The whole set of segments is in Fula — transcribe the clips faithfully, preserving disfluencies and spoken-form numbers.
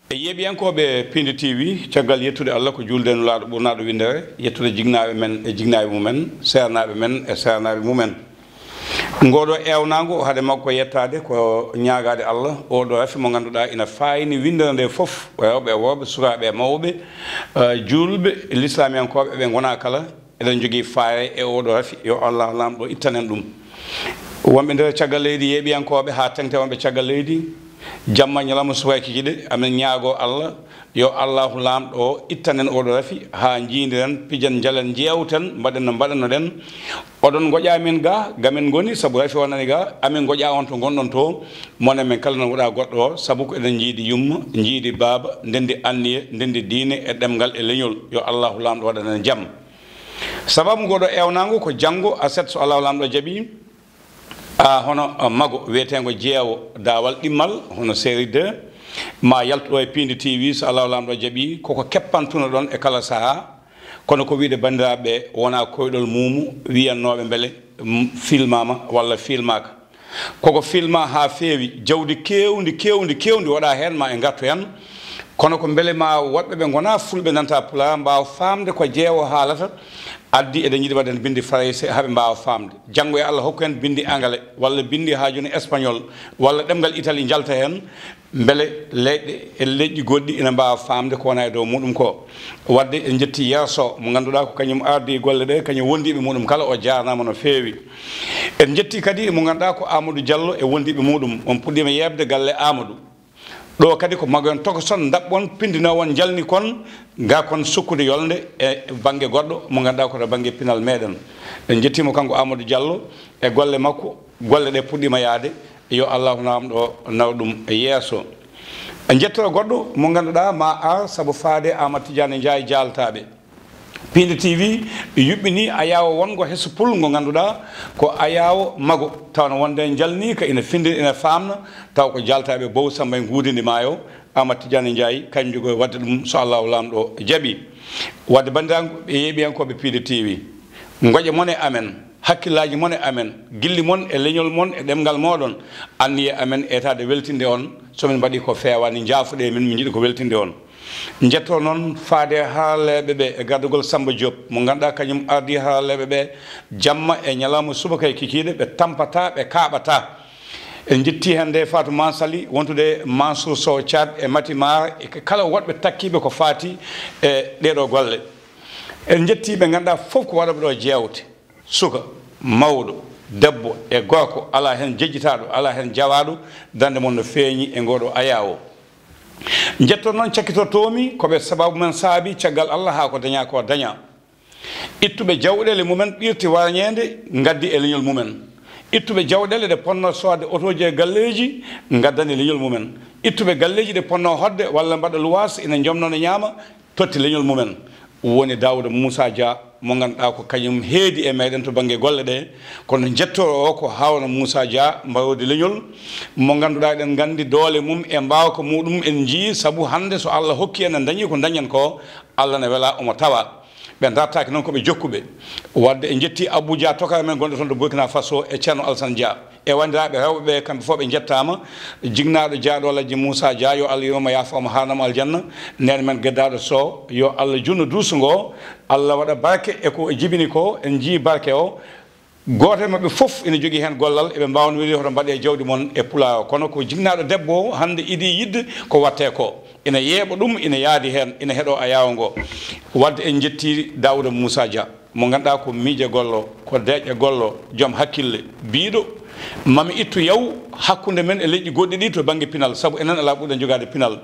E yeeɓiyankooɓe Piindi T V, caggal yettude Allah, ko juulde e Nulaaɗo ɓurnaaɗo winndere, yettude jinnaaɓe men e jinnaaɓe mumen, seernaaɓe men e seernaaɓe mumen. Ngoo ɗoo eewnaango, hade makko yettaade, ko ñaagaade Allah, oo ɗoo rafi mo ngannduɗaa ina faayni winndere ndee fof, rewɓe e worɓe, sukaaɓe e mawɓe, eh, juulɓe, lislaamiyankooɓe, ɓe ngonaa kala, eɗen njogii faayre e oo ɗoo rafi, yo Allah Laamɗo ittan en ɗum. Wonɓe nder caggal leydi, yeeɓiyankooɓe haa teŋti wonɓe caggal leydi, jamma ñalawma subaka e kikiiɗe, amin ñaagoo Allah, yo Allahu Laamɗo o ittan en oo ɗoo rafi, haa njiindiren, pijen, njalen, njeewten, mbaɗen no mbaɗannoɗen. Oɗon ngoƴa min ga, ga min ngoni, sabu rafi o nani ga, amin ngoƴa on to ngonɗon to, mone men kala no waɗa goɗɗo o, sabu ko eɗen njiidi yumma, njiidi baaba, ndenndi anniye, ndenndi diine e ɗemngal e leñol. Yo Allahu Laamɗo waɗan en jam. Sababu ngoo ɗoo eewnaango ko janngo aset, so Allahu Laamɗo jaɓii, a, hono, a, mago wiyeteengo Jeewo Daawal Ɗimmal, hono série deux, ma yaltu ɗo e Piindi T V, so Allahu Laamɗo jaɓii, koko keppantuno ɗon e kala sahaa. Kono ko wiyde banndiraaɓe ɓe wonaa koyɗol muumu wiyannooɓe mbele, mm, filmaama walla filmaaka. Koko filma haa feewi, jawdi keewndi, keewndi, keewndi waɗa heen, ma en ngartu heen. Kono ko mbele ma woɗɓe ɓe ngonaa fulɓe, nanta pulaar, mbaawa faamde ko Jeewo haalata, addi eɗen njiɗi waɗde binndi farayse haa ɓe mbaawa faamde. Janngo yo Allah hokku en binndi angale, walla binndi haa jooni espagnol, walla ɗemngal itali njalta heen, mbele leyɗe e leƴƴi goɗɗi ina mbaawa faamde ko wona e dow muɗum ko. Waɗde en njetti Yeeso mo ngannduɗaa ko kañum ardi golle ɗe, kañum wondiiɓe muɗum kala, o jaarnaama no feewi. En njetti kadi mo ngannduɗaa ko Amadou Diallo e wondiiɓe muɗum, on puɗɗiima yeeɓde galle Amadou. Ɗo kadi ko magoyon tokoson, ndaɓɓon, pindinowon, njalni kon, ga kon sukkude yolnde e bannge goɗɗo mo ngannduɗaa ko to bannge pinal meɗen. En njettiima kanko Amadou Diallo e golle makko, golle ɗe puɗɗiima yaade, yo Allahu Laamɗo naw ɗum yeeso. En njettoo goɗɗo mo ngannduɗaa ma ar sabu faade Amadou Tidiane Ndiaye Jaaltaaɓe. Piindi T V yuɓɓini ayaawo wonngo Hesupul ngo ngannduɗaa ko ayaawo mago, tawa no wonde njalniika ina findina ina faamna, tawa ko Jaaltaaɓe Bow Samba e Nguudindi Maayo, Amadou Tidiane Ndiaye, kañum jogo waɗde ɗum so Allahu Laamɗo jaɓii. Waɗde banndiraaɓe yeeɓiyankooɓe Piindi T V, ngoƴe mon e amen, hakkillaaji mon e amen, gilli mon e leñol mon e ɗemngal mooɗon, anniye amen etaade weltinde on, so min mbaɗii ko feewaani, njaafuɗe min, min njiɗi ko weltinde on. Njettoo noon faade haralleeɓe ɓe e gardagol Samba Diop, mo ngannduɗaa kañum ardii haralleeɓe ɓe jamma e ñalawma subaka e kikiiɗe, ɓe tampataa, ɓe kaaɓataa. En njettii heen nde Fatou Mansali, wontude Mansour Sow Thiat e Mati Mar e kala woɗɓe takkiiɓe ko faati e ɗeeɗoo golle. En njettii ɓe ngannduɗaa fof ko waɗooɓe ɗo jeewte. Suka, mawɗo, debbo e gorko, alaa heen jejjitaaɗo, alaa heen jawaaɗo, darnde mon no feeñi e ngooɗoo ayaawo. Njetton noon cakkitortoomi ko ɓe sababu men saabi caggal Allah haa ko dañaa ko dañaa. Ittuɓe jawɗeele mumen ɓirti warñeende ngaddi e leñol mumen. Ittuɓe jawɗeele ɗe ponnoo soodde otooji e galleeji ngaddani leñol mumen. Ittuɓe galleeji ɗe ponnoo hoɗde walla mbaɗa luwaas ina njomnoo no ñaama totti leñol mumen. Woni Daouda Moussa Dia mo ngannduɗaa ko kañum heedi e meɗen to bannge golle ɗe. Kono njettoo o ko Harouna Moussa Dia mbaroodi leñol mo ngannduɗaa eɗen nganndi doole mum e mbaawka muɗum en njii sabu hannde so Allah hokki en en dañii ko dañen ko Allah ne wela omo tawa. Ɓe dartaaki noon ko ɓe jokkuɓe. Waɗde en njetti Abou Dia tokara men gonɗo toon to Burkina Faso e Ceerno Alassane Dia. E wanndiraaɓe rewɓe ɓe, kamɓe fof ɓe njettaama. Jinnaaɗo jaaɗo Alhaji Moussa Dia, yo Allah yurmo yaafo mo, haarnamo aljanna. Neene men geddaaɗo Sow, yo Allah junno duuso ngo, Allah waɗa barke e ko o jibini ko, en njii barke o. Gooto e maɓɓe fof ina jogii heen gollal, eɓe mbaawa no weli hoto mbaɗe jawdi mon e pulaar o. Kono ko jinnaaɗo debbo o hannde idii yiɗde ko waɗtee ko. Ina yeeɓa ɗum, ina yaadi heen, ina heɗoo ayaawo ngo. Waɗde en njettii Daouda Moussa Dia. Mo ngannduɗaa ko miijo gollo, ko deeƴa gollo, joom hakkille, biiɗo, mami ittu yaw hakkunde men e leƴƴi goɗɗi ɗi to bannge pinal, sabu enen alaa ɓurɗen jogaade pinal.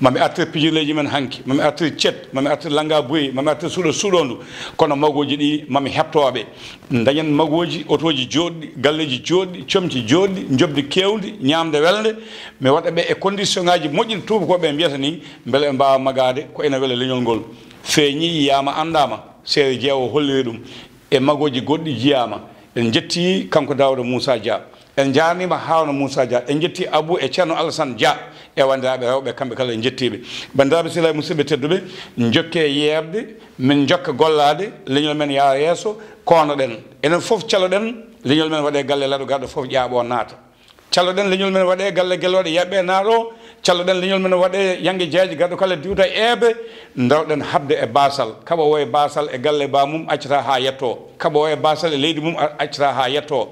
Mami artir pijirleeji men hanki, mami artir cet, mami artir lannga buy, mami artir suuɗo suuɗoondu, kono magooji ɗi mami heɓtooɓe. Dañen magooji, otooji jooɗɗi, galleeji jooɗɗi, comci jooɗɗi, njoɓdi keewndi, ñaamde welnde, mi waɗa ɓe e condition ŋaaji moƴƴi ɗi tuubakooɓe mbiyata ni, mbele ɓe mbaawa magaade ko ina wela leñol ngol. Feeñii, yiyaama, anndaama. Seeɗa jeewo holliri ɗum. E magooji goɗɗi njiyaama. En njettii kanko Daouda Moussa Dia. En njaarniima Harouna Moussa Dia. En njettii Abou e Ceerno Alassane Dia. E wanndiraaɓe rewɓe, kamɓe kala en njettii ɓe. Banndiraaɓe sehilaaɓe, musidɓe tedduɓe, njokkee yeeɓde, min njokka gollaade, leñol men yaha yeeso, koono-ɗen. Enen fof calo-ɗen, leñol men waɗee galle laɗo garɗo fof ƴaaɓoo naata. Calloɗen leñol men waɗee galle gelooɗe yaɓɓee naaɗo. Calloɗen leñol men waɗee yange jeeje garɗo kala diwta eeɓe. Ndawɗen haɓde e baasal. Kaɓa woo e baasal e galle baamum accata haa yettoo. Kaɓa woo e baasal e leydi mum a-, accata haa yettoo.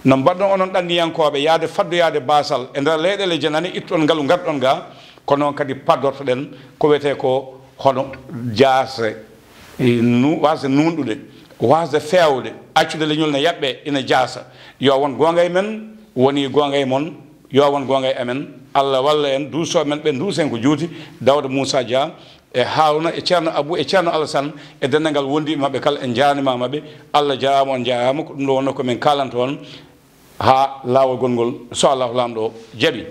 No mbaɗɗon onon ɗanniyankooɓe yahde faddoyaade baasal e nder leyɗeele janane, ittuɗon ngalu ngarɗon ga, ko noon kadi paddortoɗen ko wiyetee ko hono jaase, e nu-, waasde nuunɗude, waasde feewde, accude leñol ne yaɓɓee ina jaasa. Yo won goonga e men, wonii goonga e mon, yo won goonga e amen. Allah walla en, duusooɓe men ɓe nduusa en ko juuti, Daawda Muusaa Jah, e Haaruna, e Ceerno Abu, e Ceerno Alasan, e denndaangal wondiiɓe maɓɓe kala, en njaarnimaama ɓe. Allah jaaraama, on njaaraama. Ko ɗum ɗo wonnoo ko min kaalanta on haa laawol gongol, so Allahu Laamɗo jaɓii.